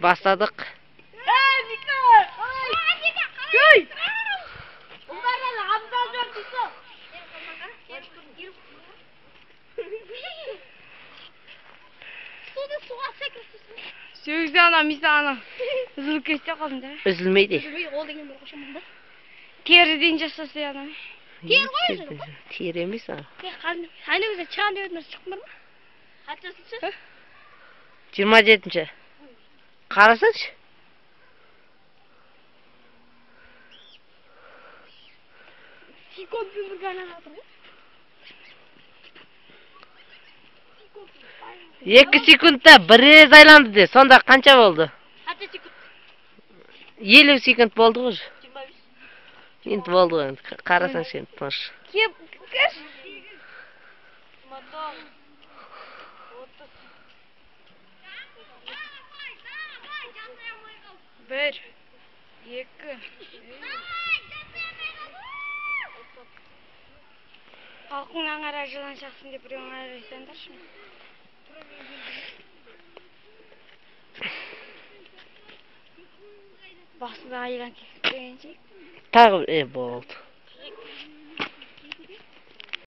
Бастадық. Сегізде ана, мисте ана. Үзіліп кетсе қалдым да. Үзілмейді. Теріден жасаса ана. Тері ғой. Тері емес ана. Ана өзі шыған деп едім, шықтың ба? Қаншасыншы? 27-ші. Қарасаңшы. Секундпен бірге айналып жатыр ғой. 2 секундта біраз айланды де. Сонда қанша болды? Қанша секунд? 50 секунд болды ғой. 25. Енді болды ғой енді. Қарасаңшы енді тыныш. Кеп, кеш. 29. 30. 1, 2, Халқыңнан қара жылан шақсын деп біреуін қарасаңдаршы. Басында айран кесіп дегенше. Тағы болды.